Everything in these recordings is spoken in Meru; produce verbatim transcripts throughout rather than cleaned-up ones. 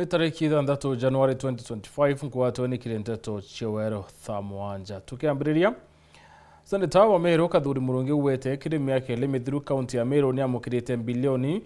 Tariki ithanthatu Januari twenty twenty-five, nkwatwe ni kiri nteto cia wero thaa mugwanja. Tukiambiriria, Seneta wa Meru Kathuri Murungi ugwete kiri miaka iri mithiru, kaunti ya Meru niamukirite bilioni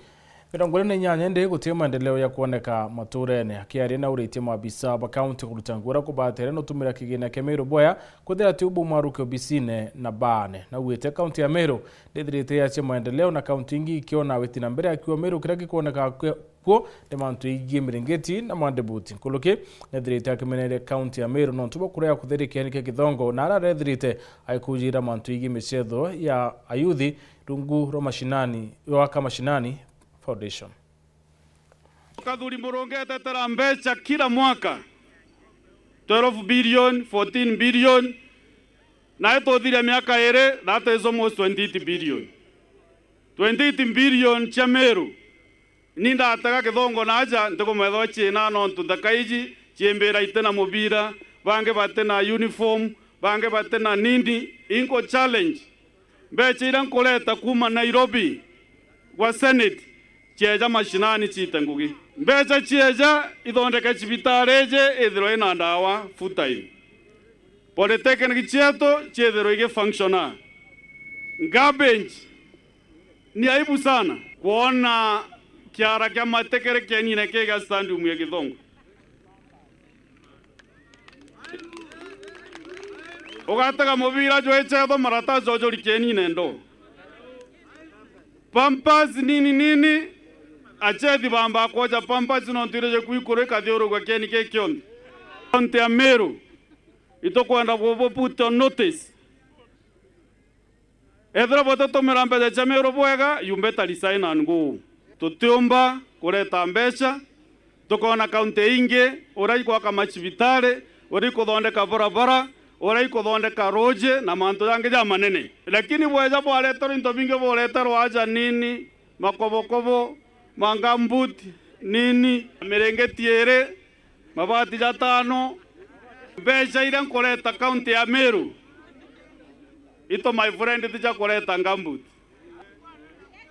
mirongo iri na inyanya, indi guti maendeleo ya kuoneka maturene. Akiaria na uritie maabisa ba kaunti kuruta ngugi uria kubatire na utumira kigina kia Meru bwea, kwithira ti ubu mwaruki obisine na baane. Naugite kaunti ya Meru ndithirite yacia maendeleo na kaunti ingi ikiona witi na mbere, akiuga Meru kiria gikwoneka kwi- kuo ni mantu igie miringiti na mandebuti. Nkuruki nethirite akimeneria kaunti ya Meru nontu bwa kurea kutheria kieni kia Githongo, na ara arethirite aikujira mantu igie micetho ya ayuthi rungu rwa mashinani, rwa Kamashinani Foundation. Kathuri Murungi etetera mbeca kila mwaka, twelve billion, fourteen billion, na ituthiria miaka iri, that is almost twenty-eight billion. Twenty-eight billion cia Meru. Ni ndatega Githongo na aja, ntikumethwa ciina nontu nthaka iji ciimbira iti na mubira, bangi bati na uniform, bangi bati na nini. Inko challenge, mbeca iria nkureta kuuma Nairobi gwa Senate, cieja mashinani ciite ngugi. Mbeca cieja ithondeke cibitari iji ithirwe ina ndawa full time. Polytechnic cietu ciithirwe igi functiona. Garbage, ni aibu sana kwona kiara kia matekere kienine kiga stadium ya Githongo. Ugatega mubira jwi cetho, maratasi ujuri kienine ndo. Pampers nini nini, achethi bamba kwoja pampers nontu ire jikui kuru ikathiurugua kieni ki kionthe. Kaunti ya Meru, itukwenda kubu put on notice. Ethira butitumira mbeca cia Meru bwega, you better resign and go. Tutiumba kureta mbeca, tukona kaunti ingi, uria ikwaka macibitari, uria ikuthondeka barabara, uria ikuthondeka ruuji na mantu jangi jamanene. Lakini bweja bwareterwa into bingi, bureterwa aja nini, makobokobo, ma gumboot nini, miringiti iri, mabati jatano. Mbeca iria nkureta kaunti ya Meru, ito my friend, ti cia kureta gumboot.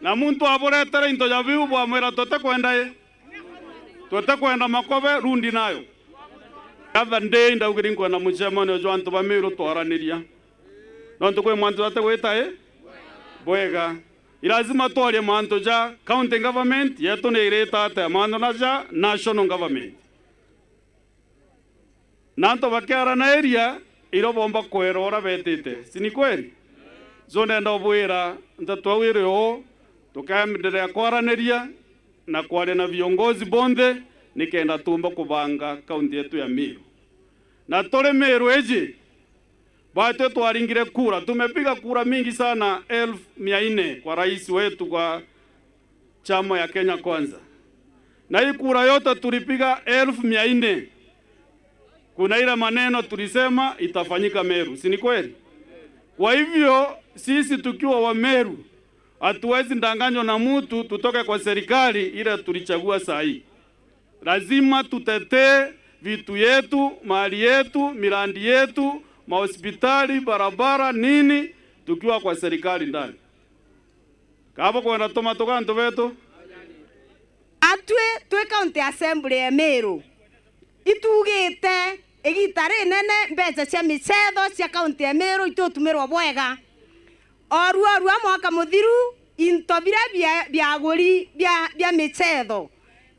Na muntu aburetera into ja biu, bwamwira, "Tutikwenda i, tutikwenda makobe, rundi nayo." The other day ndaugire nkwenda mucemanio jwa antu ba Meru twaraniria, nontu kwi mantu jatigwita i bwega. Ni lazima twarie mantu ja county government yetu ni irita atia, mantu na ja national government. Na antu bakiaranaria, irio bomba kwera uria betite. Si ni kweli? So ndenda ubwira, nteto au iri uu, tukaendelea kwaraniria na kwaria na viongozi bonthe, nikenda tuumba kubanga kaunti yetu ya Meru. Na turi Meru iji, batwi twaringire kura, tumepiga kura mingi sana, elfu mia nne kwa rais wetu, kwa chama ya Kenya Kwanza. Na hii kura yote tulipiga elfu mia nne. Kuna ile maneno tulisema itafanyika Meru, si ni kweli? Kwa hivyo, sisi tukiwa wa Meru, hatuwezi danganywa na mtu tutoke kwa serikali ile tulichagua saa hii. Lazima tutetee vitu yetu, mali yetu, mirandi yetu, mahospitali, barabara, nini, tukiwa kwa serikali ndani. Kaba kwenda tuma tuga antu betu. Atwi twi County Assembly ya Meru, itugite igita rinene mbeca cia micetho cia County ya Meru itutumirwa bwega. Oru oru a mwaka muthiru, into biria bia, biaguri bia, bia micetho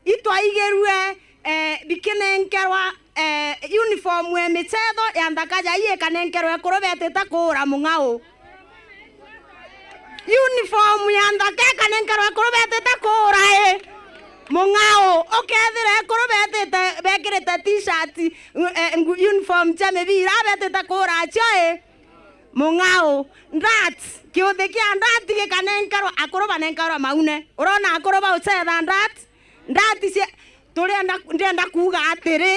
itwaigirue, eh, bikinenkerwa, eh, uniform ya micetho ya nthaka jai ikanenkerwa ekuru betite kuura mung'ao. Uniform ya nthaka ikanenkerwa ekuru betite kuura i mung'ao. Ukethira ekuru betite, bekirite t-shirt, eh, ngu-, uniform cia mibira, betite kuura cio i mung'ao. Ndat, kiuthi kia ndat gikanenkerwa, akuru banenkerwa maune. Urona akuru baucetha ndat? Ndat cia, turienda, ndienda kuuga atiri,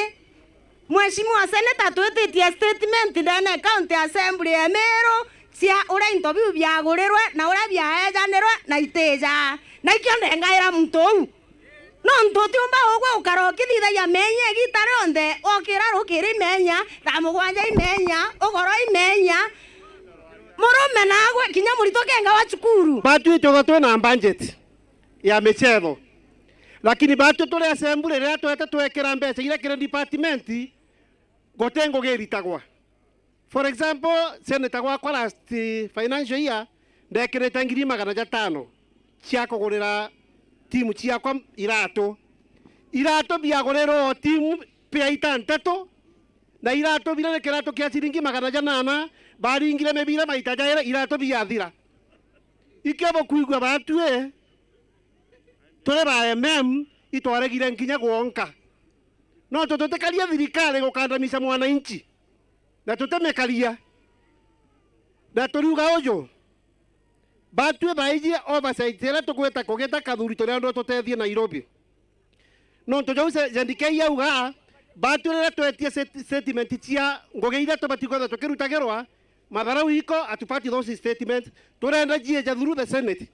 Mheshimiwa Senator, twititie statement ndene County Assembly ya Meru cia uria into biu biagurirwe na uria biaejanirwe na itija. Na ikio ndengaira muntu uu. Nontu utiumba ugwe ukara ukithithagia meenya igita rionthe, wokira rukiri imeenya, thaa mugwanja imeenya, ugoro imeenya. Murume nagwe, kinya murito kenga wa cukuru. Batwi tuga twina budget ya michetho. Lakini batwi turi assembly, riria twete twekira mbeca iria kiri department, guti ngugi iritagwa. For example, senator gwakwa last financial year, ndekirite ngiri magana jatano cia kugurira timu ciakwa iratu. Iratu biagurirwe o timu pia itantatu, na iratu biria ni kiratu kia ciringi magana janana, baringire mibira maita jairi, iratu biathira. Ikio bukwigua batwi, turi ba M M, itwaregire nkinya gwonka. Nontu tutikaria thirikari gukandamica mwananchi, na tutimikaria. Na turiuga uju, batwi baiji oversight iria tugwita kugita kathuri turia ndo tutethie Nairobi. Nontu jau se-, Jandikei yauga, batwi riria twetie state-, statement cia ngugi iria tubati kwenda tukirutagirwa, matharau iko, atupati those statements, turenda jiija through the Senate.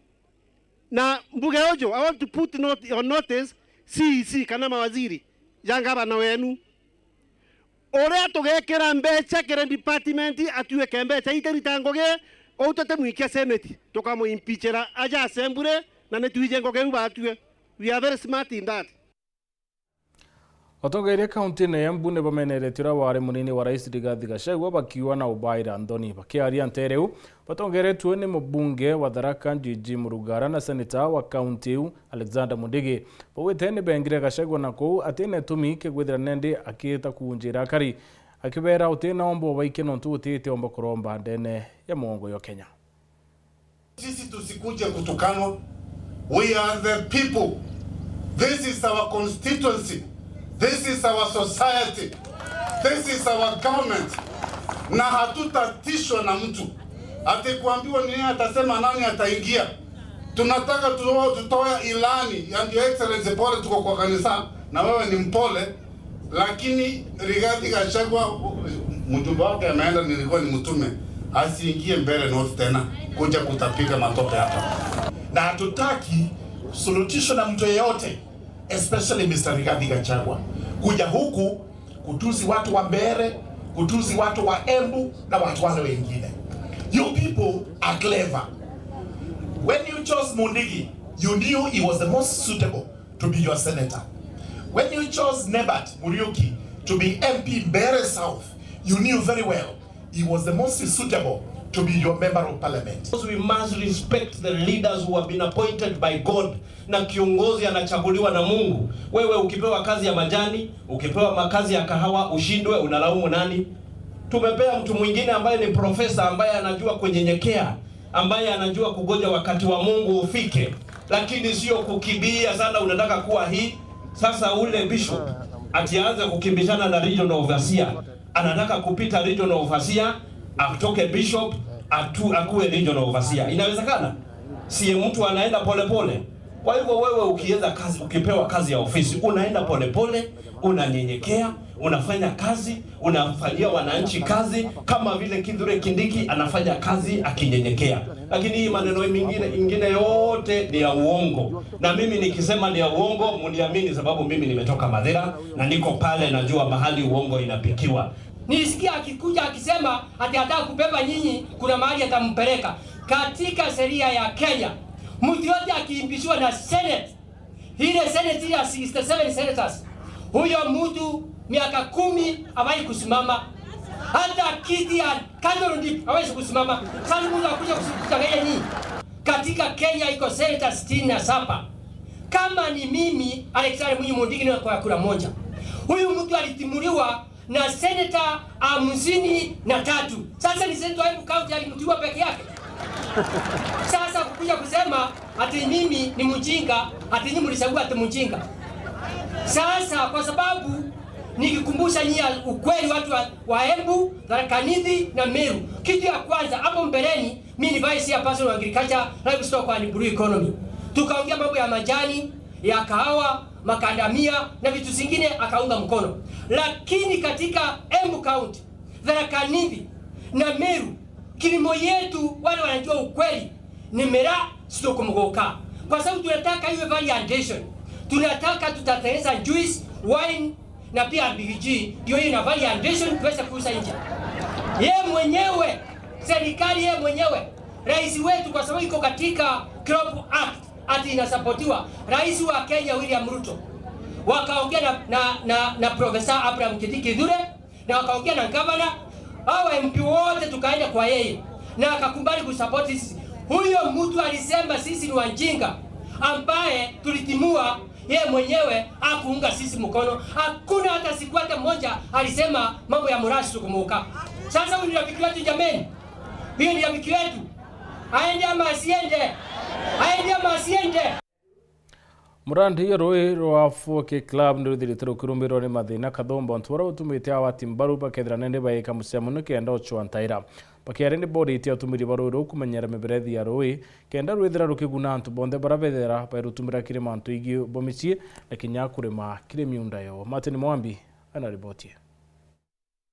Na mbuge uju, I want to put not-, on notice, C E C kana mawaziri ja ngavana wenu. Uria tugekira mbeca kiri department atuike mbeca itarita ngugi, uu tutimwikia Senate, tukamuimpeachira aja assembly, na ni twiji ngugi iu batwi. We are very smart in that. Atongeria kaunti-ini ya Embu ni bameneretie uria wari munini wa rais Rigathi Gachagua bakiuga na ubaira nthoni. Bakiaria ntere iu, batongeretue ni mubunge wa Tharaka Juji Murugara na seneta wa kaunti iu Alexander Mundigi. Baugite ni bengire Gachagua na kuu atina itumi kia kwithira nendi akiita kuunjira akari, akibera utina omba ubaikia nontu utiite omba kuromba ndene ya mugongo yo Kenya. Sisi tusikuje kutukanwa. We are the people. This is our constituency. This is our society. This is our government. Na hatutatishwa na mtu. Ati kuambiwa ni nani atasema nani ataingia. Tunataka tuo-, tutoe ilani ya Your Excellency, pole, tuko kwa kanisa na wewe ni mpole. Lakini Rigathi Gachagua, mjumbe wake ameenda, nilikuwa nimtume, asiingie mbele North tena, kuja kutapiga matope hapa. Na hatutaki suluhisho na mtu yeyote, especially Mister Rigathi Gachagua, kuja huku kutusi watu wa Mbeere, kutusi watu wa Embu na watu wale wengine. You people are clever. When you chose Mundigi, you knew he was the most suitable to be your senator. When you chose Nebat Muriuki to be M P Mbeere South, you knew very well he was the most suitable to be your member of parliament. We must respect the leaders who have been appointed by God, na kiongozi anachaguliwa na Mungu. Wewe ukipewa kazi ya majani, ukipewa makazi ya kahawa, ushindwe, unalaumu nani? Tumepea mtu mwingine ambaye ni profesa, ambaye anajua kunyenyekea, ambaye anajua kugoja wakati wa Mungu ufike, lakini sio kukimbia sana, unataka kuwa hii. Sasa ule bishop ati aanze kukimbishana na regional overseer, anataka kupita regional overseer, atoke bishop, atu-, akuwe regional overseer. Inawezekana? Si mtu anaenda polepole? Kwa hivyo wewe ukiweza kazi, ukipewa kazi ya ofisi, unaenda polepole, unanyenyekea, unafanya kazi, unafanyia wananchi kazi kama vile Kithure Kindiki anafanya kazi akinyenyekea. Lakini hii maneno mengine, ingine yote ni ya uongo. Na mimi nikisema ni ya uongo, muniamini, sababu mimi nimetoka Mathira na niko pale, najua mahali uongo inapikiwa. Nilisikia akikuja akisema ati ataka kubeba nyinyi, kuna mahali atampeleka. Katika sheria ya Kenya, mtu yote akiimbishwa na Senate, ile Senate ya sixty seven senators, huyo mtu miaka kumi hawahi kusimama. Hata kiti ya Cameron Deep hawezi kusimama. Sasa mtu akuja kusi-, kuchanganya nyinyi. Katika Kenya iko senators sitini na saba. Kama ni mimi, Alexander Mwinyi Mundigi, ni kwa kura moja. Huyu mtu alitimuliwa na seneta hamsini na tatu. Sasa ni seneta wa Embu County alimtiwa peke yake. Sasa kukuja kusema ati mimi ni mjinga, ati nyinyi mlichagua ati mjinga. Sasa kwa sababu nikikumbusha nyinyi ukweli, watu wa, wa Embu, Tharaka Nithi na Meru. Kitu ya kwanza, hapo mbeleni, mimi ni vice chairperson wa agriculture, livestock and blue economy. Tukaongea mambo ya majani, ya kahawa, makandamia na vitu zingine akaunga mkono. Lakini katika Embu County, Tharaka Nithi na Meru, kilimo yetu, wale wanajua ukweli, ni miraa, sio kumgoka. Kwa sababu tunataka iwe value addition. Tunataka tutatengeneza juice, wine, na pia R B G, ndio hiyo ina value addition tuweze kuuza nje. Yeye mwenyewe, serikali yeye mwenyewe, rais wetu, kwa sababu iko katika Crop Act, ati inasapotiwa rais wa Kenya William Ruto, wakaongea na, na, na, na Profesa Abraham Kithure Kithure, na wakaongea na gavana, hao M P wote tukaenda kwa yeye na akakubali kusapoti sisi. Huyo mtu alisema sisi ni wajinga, ambaye tulitimua, yeye mwenyewe hakuunga sisi mkono. Hakuna hata siku hata moja alisema mambo ya Murasi Sukumuka. Sasa huyu ni rafiki wetu jameni, huyo ni rafiki wetu, aende ama asiende? Aende ama asiende? Murandi ya ruui rwa Foki Club ni ruthirite rukirumbirwa ni mathina kathumba, untu buria butumite awati mbaru bakethira nende baika mucemo nikenda ucwa ntaira. Bakiaria ni boritie atumiri ba ruui ruu kumenyera miberethi ya ruui kenda rwithira rukiguna antu bonthe baria bethira bairutumira kiri mantu igii bo micii na kinya kurima kiri miunda yoo. Martin Mwambi ena riboti ii.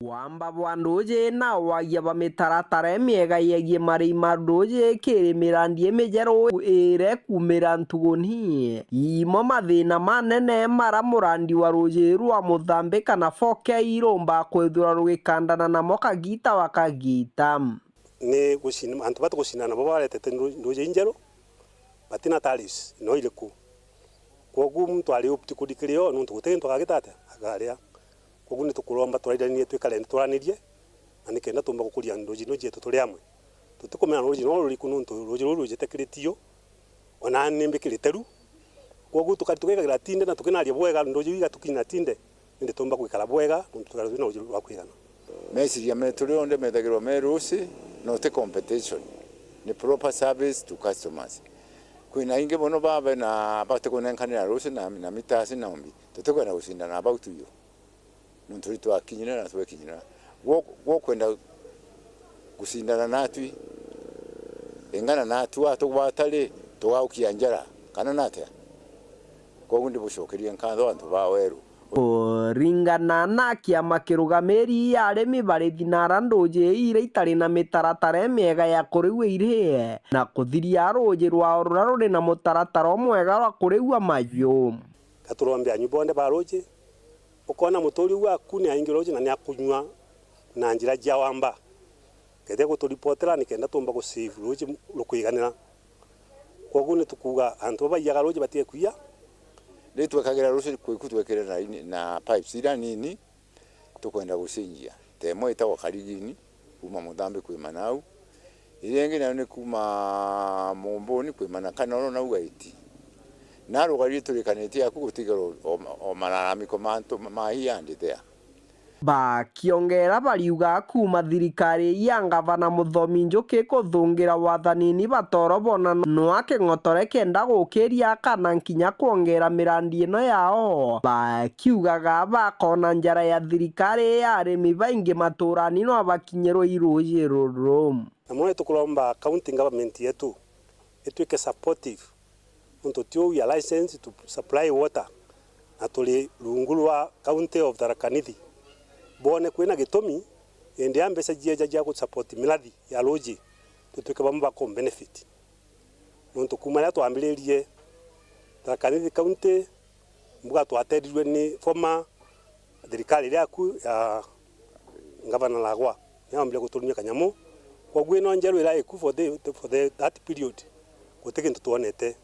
Wamba bwa nduuji na wagia ba mitaratara imiega yegie marii ma nduuji kiri mirandi imijeru ire kumira ntuguni. Imo mathina manene mara murandi wa ruuji rwa Muthambi kana Foki irumba kwithirwa rugikandana namo kagita wa kagita. Ni gucin-, antu bati gucindana nabo baretete ndu-, nduuji injeru, batina tariffs no iriku. Kwogu muntu ari opti kurikiri yo, nontu guti gintu agagita atia, agaria. Kwogu ni tukuromba turairanirie, twikare nitwaranirie, na nikenda tumba gukuria nduuji ino cietu turi amwe. Tutikumenya ruuji no ruriku, nontu ruuji ruu rwijite kiri tiyo, ona ni mbikirite ru. Kwogu tukari tugikagira tinde na tukinaria bwega, nduuji iu igatukinya tinde. Indi tumba gwikara bwega, nontu twikara twina ruuji rwa kwigana. Meciria metu rionthe methagirwa me ruuji, no ti competition. Ni proper service to customers. Kwina aingi mono babe na batikunenkanira ruuji na, na mitas na umbi. Tutikwenda gucindana about iyo. Nontu ri twakinyira na twekinyira. Gwo, gwo kwenda gucindana natwi, ingana natwi, watugwata ri, tugaukia njara, kana natia? Kwogu ndibucokerie nkatho antu ba weru. Kuringana na kiama kirugamiri arimi bari thinara nduuji iria itari na mitaratara imiega ya kuriua irie na kuthiria ruuji rwao ruria ruri na mutaratara umwega rwa kuriua maju. Gaturombe anyu bonthe ba ruuji, ukoona muturi waku ni aingi ruuji na ni akunyua na njira cia wamba. Kethira guturipotera nikenda tumba gusave ruuji rukwiganira. Kwogu ni tukuuga antu babaiyaga ruuji batige kwiya. Ri twekagira ruuji kwiku twekire na ini-, na pipes iria nini, tukwenda gucenjia. Ta imwe itagwa Karigini, kuuma Muthambi kwimana au. Iria ingi nayo ni kuuma Mumbuni kwimana Kanoro nau Gaiti. Na rugarire turikanitie aku gutigirwa o, o, o malalamiko mantu ma hii and there. Bakiongera bariuga kuuma thirikari ya ngavana Muthomi Njuki kuthungira wathanini batoro bona nwa king'otore kenda gukiria kana nkinya kwongera mirandi ino yao. Bakiugaga bakona njara ya thirikari ya arimi baingi maturani no bakinyirwe i ruuji ruru. Na mono tukuromba county government yetu itwike supportive. Nontu ti uu, we are licensed to supply water, na turi rungu rwa County of Tharaka Nithi. Boone kwina gitumi, indi a mbeca cieja cia gu support mirathi ya ruuji, tutwike bamwe ba ku benefit. Nontu kuuma riria twambiririe Tharaka Nithi County, mbuga twaterirue ni former thirikari iria yaku ya Ngavana Lagwa, ni aombire guturumia kanyamu. Kwoguo ino njeru iria iku for the, for the, that period, guti gintu twonete.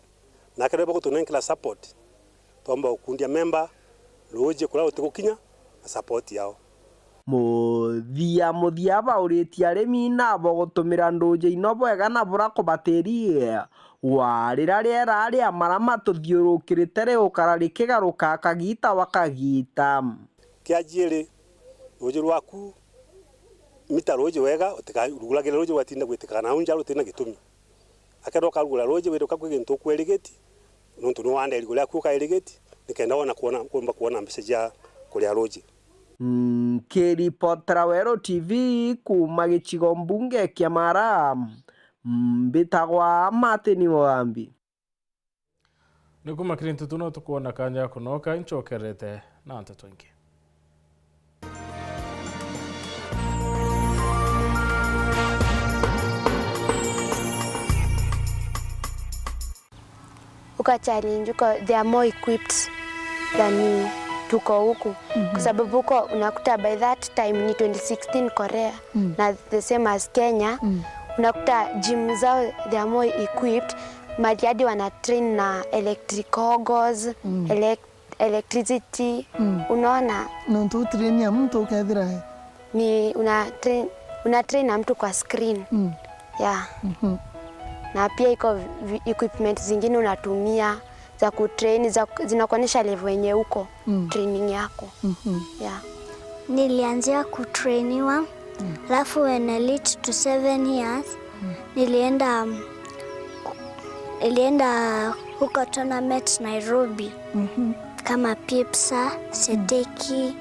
Nake rweba gutunenkera support, twomba gukundia memba ruuji kuria rutigukinya na support yao. Muthia muthia bauritie arimi nabo gutumira nduuji ino bwega na bura kubatiria. Wa riria riera ria maria matuthiurukirite rigukara rikigaruka kagita wa kagita. Kia jiiri, ruuji rwaku, mita ruuji wega, utikaruguragire ruuji rwatinda gwitikana nau nja rutina gitumi. Akethira ukarugura ruuji, wiruka kwi gintu ukwirigiti, nontu ni wanda irigu riaku ukairigiti, nikenda wona kwona, kwomba kwona mbeca cia kuria ruuji. Nkiripotera Weru T V kuuma gicigo mbunge kia Mara, mbitagwa Martin Mugambi. Ni kuuma kiri nteto no tukwona kanya ya kunoka, incokerete na nteto ingi. Uka challenge, uko, they are more equipped than tuko huku. Mhm. Kwa sababu huko unakuta by that time ni twenty sixteen Korea, mm, na the same as Kenya, mm, unakuta gym zao they are more equipped. Mali hadi wana train na electric goggles, mm, elec-, electricity. Mm. Unaona? Nontu utrainia muntu ukethira ni una train, una train na mtu kwa screen. Mm. Yeah. Mhm. Na pia iko vi-, equipment zingine unatumia za kutrain, za, zinakuonyesha level yenye uko, mm, training yako. Mhm. Yeah. Nilianzia kutrainiwa, mm, alafu when I reached to seven years, mm, nilienda, mm, nilienda huko tournament Nairobi, mhm, kama pipsa, seteki,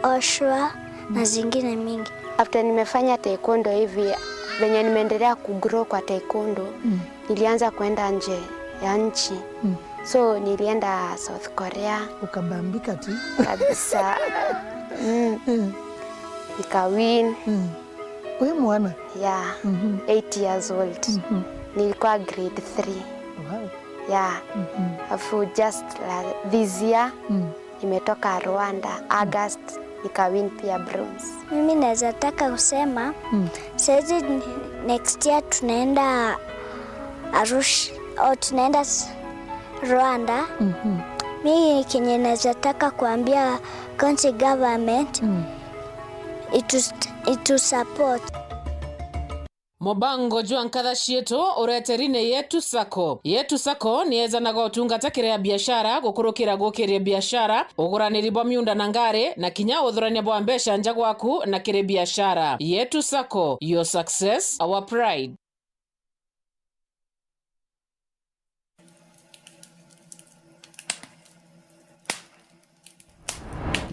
oshwa, na zingine mingi. After nimefanya taekwondo hivi, venye nimeendelea kugrow kwa taekwondo, mm, nilianza kwenda nje ya nchi. Mm. So, nilienda South Korea. Ukabambika tu. Kabisa. Mm. Mm. Nikawin. Mm. We mwana? Yeah. Mhm. Eight years old. Mhm. Nilikuwa grade three. Wow. Yeah. Mhm. Afu just la, this year, mm, nimetoka Rwanda, August, nikawin pia bronze. Mimi naweza taka kusema, mm, saizi ni-, next year tunaenda Arusha, au tunaenda s-, Rwanda. Mhm. Mi kenye naweza taka kuambia county government, mm, itu, itu support. Mubango jwa nkatha cietu ureteri ni Yetu Sacco. Yetu Sacco ni yejanaga utungata kiri a biashara, gukurukira gukiria biashara, uguraniri bwa miunda na ngari, na kinya uthurania bwa mbeca nja gwaku na kiri biashara. Yetu Sacco, your success, our pride.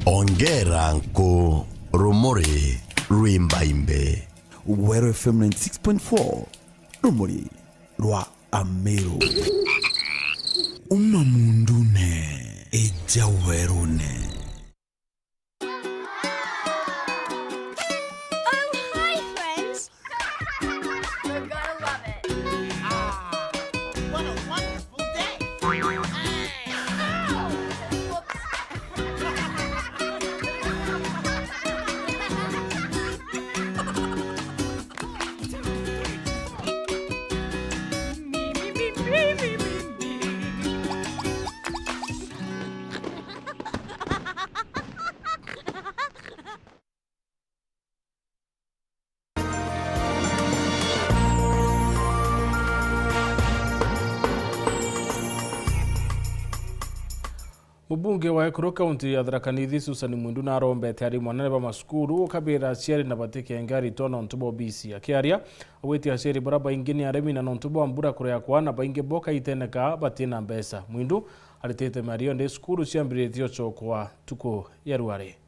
Ongera nku rumuri rwimbaimbe. Weru F M ninety six point four, rumuri rwa Ameru. Uma mundune, ija werune. Um, hi, friends. You're gonna love it. Ah, what a wonderful day. Hey. Ow. Whoops. Mubunge wa ekuru kaunti ya Tharaka Nithi, Susan Mwindu, narombete arimu anene ba macukuru gukabira aciari na batikenga aritwa nontu bwa obisi. Akiaria, agwitie aciari bara baingi ni arimi na nontu bwa mbura kurea kwana, baingi bo kaiteneka batina mbeca. Mwindu aritite miario ndi cukuru ciambiritie ucokwa tuku ya rware.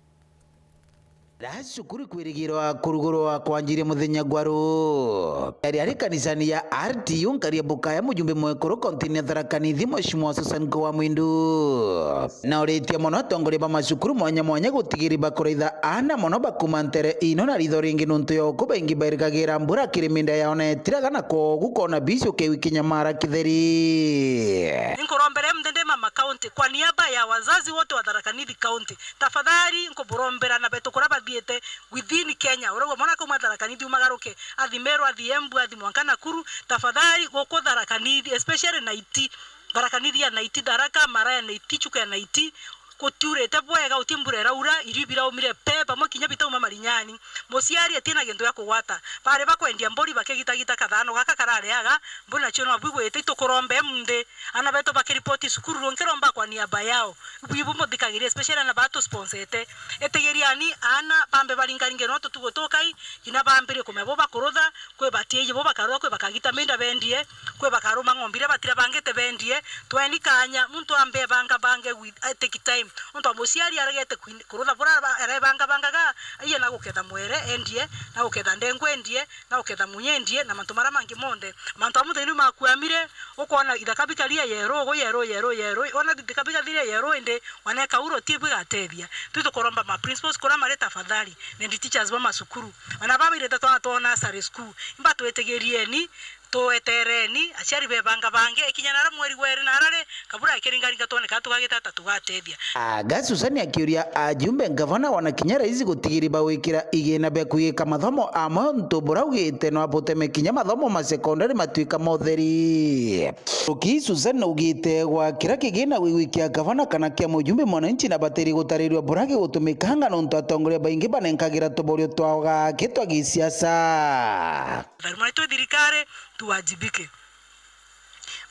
Ra cukuru ikwirigirwa kurugurwa kwanjirie muthenya gwa ru. Yari ari kanisani ya R T U nkari ya Bukaya, mujumbe mwekuru kontini ya Tharaka Nithi, Mheshimiwa Susan Kuwa Mwindu. Na uritie mono atongoria ba macukuru mwanya mwanya gutigiri bakuraitha aana mono bakuma ntere ino na ritho ringi nuntu ya uku baingi bairikagira mbura kiri minda yao na etiraga na kogu kona bisi ukewi kinyamara kitheri. Ninkurombere mthende mama county kwa niaba ya wazazi wote wa Tharaka Nithi County. Tafadhali nkuburombera na betu kuria bathiite within Kenya. Urauga mwana akauma Tharaka Nithi umagaruke, athi Meru, athi Embu, athi mwanka Nakuru. Tafadhali guku Tharaka Nithi, especially Naiti. Tharaka Nithi ya Naiti, Tharaka, Mara ya Naiti, Chuka ya Naiti. Gutiurite bwega, uti mbura iraura, irio biraumire pe, bamwe kinya bitauma marinyani. Muciari atina gintu gia kugwata. Bari bakwendia mburi bakigitagita kathano gaka karareaga, mburi nacio no bigwite, itukurombe munthi. Aana betu bakiripoti cukuru, runkiromba kwa niaba yao. Bwi bumuthikagiria, especially aana ba tusponsete. Itigiriani aana bambe baringaringe no tutugo tukai, kinya bambirie kumenya bo bakurutha, kwi batiiji bo bakarutha, kwi bakagita minda bendie, kwi bakaruma ng'ombe iria batira bangite bendie. Tweni kanya, muntu ambe ebanga bange with, eh, take time. Untu wa muciari aregete kwin-, kurutha bura ba-, arebanga bangaga, aiye na guketha mwere endie, na guketha ndengu endie, na uketha munye endie na mantu maria mangi monthe. Mantu a muthenya ni makuamire, ukoona ithaka bikaria yero, ugu yero, yero, yero. Wona ithaka bikathire yero, indi wana ikaura uti bwigatethia. Twi tukuromba ma principals kuria mari tafadhali, na ndi teachers ba macukuru. Ona babairite twana twa nursery school, imba twitigirieni, Tuetereni, aciari bebanga bange, ikinya nara mweri wa eri nara ri, kabura akiringaringa twone kana tugagita ata tugatethia. Aga Susan akiuria ajumbe ngavana wana kinya raisi gutigiri bawikira igina bia kwigika mathomo amwe untu bura ugite no abuteme kinya mathomo ma sekondari matuika motheri. Ruki Susan ugite gwa kira kigina wigwikia gavana kana kia mujumbe mwananchi na batiri gutaririrwa bura gigutumikanga nontu atongoria baingi banenkagira tuborio twa gaki twa gisiasa. Tharima ni twi thirikari, tuwajibike.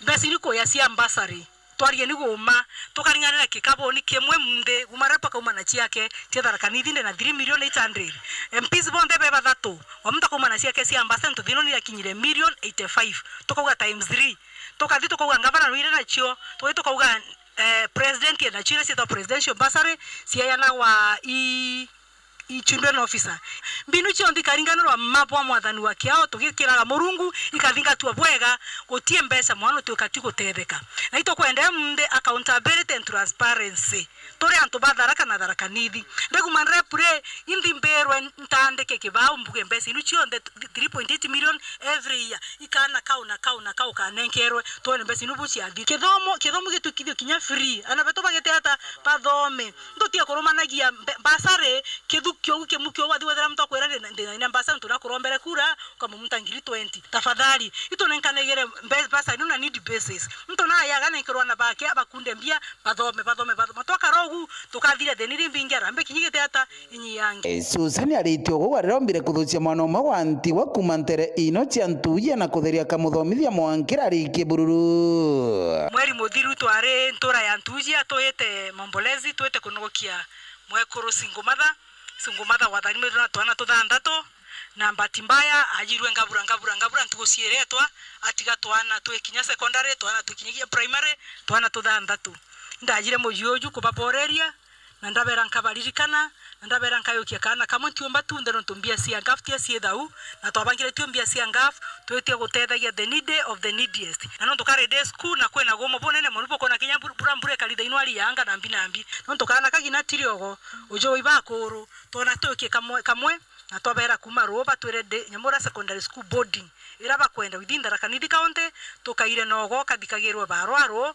Mbeca iri kuya cia bursary, twarieni guma, tukaringanira kikabuni kimwe munthi, guma rep akauma na ciake, cia Tharaka Nithi ndi na three million eight hundred. M Ps bonthe be bathatu, wa muntu akauma na ciake cia bursary, nontu thino ni yakinyire million eighty-five. Tukauga times three. Tukathi tukauga ngavana nwire nacio, tukathi tukauga, eh, president ena cio iria cietagwa presidential bursary, ciayanagwa i i children officer. Mbinu cionthe ikaringanirwa mma bwa mwathani wa kiao, tugikiraga Murungu, ikathingatwa bwega, gutie mbeca mwana utuika ti gutetheka. Na itukwenda munthi accountability and transparency. Turi antu ba Tharaka na Tharaka Nithi. Ndeguma ndirepure, inthi mbirwe ntandike kibao mbuge mbeca inu cionthe three point eight million every year. Ikana kau na kau na kau kanenkerwe, twone mbeca inu bu ciathire. Kithomo, kithomo gitukithio kinya free. Ana betu bagete ata bathome. Ntutige kurumanagia mbe-, mbasari, kithukio u kimukio wathi wethira muntu akwira ndi na, ndi na mbasari ntu nakurombere kura, ukamumunta ngiri twenty. Tafadhali, itunenkanegere mbe-, mbasari on a need basis. Muntu nayaga nenkerwa na bake, abakunde mbia, bathome, bathome, bathome. Twakara ugu, tukathira thini ri mbingi arambe kinyi gite ata, inyi yangi. Eh, Susan aritie ugu arirombire kuthucia mwana umwe wa ntigwa kuma ntere ino cia Ntuuji na kutheria akamuthomithia mwankira arikie bururu. Mweri muthiru twari ntura ya Ntuuji, atwite Mombolezi, twite kunogokia mwekuru Singumatha. Singumatha wathani mwithirwa na twana tuthanthatu, na bahati mbaya ajirwe ngabura, ngabura, ngabura ntugu cieretwa, atiga twana twi kinya secondary, twana twi kinya primary, twana tuthanthatu. Ndajire muji uju kubaboreria, na ndabera nkabaririkana, na ndabera nkayukia kaana kamwe ntiumba tunthe nontu mbia cia ngaf tia ciithau, na twabangire tio mbia cia ngaf, twitie gutethagia the needy of the neediest. Na nontu kari day school na kwina gumo bunene mono bukona kinya mbur-, bura mbura ikari thaino ari yanga na mbi na mbi. Nontu kaana kagina tiriogo, uju iba akuru, twona tukie kamwe, kamwe, na twabera kuma ruu batwire ndi Nyamura Secondary School boarding, ira bakwenda within Tharaka Nithi County, tukaire nogo kathikagirwe barwa ruu,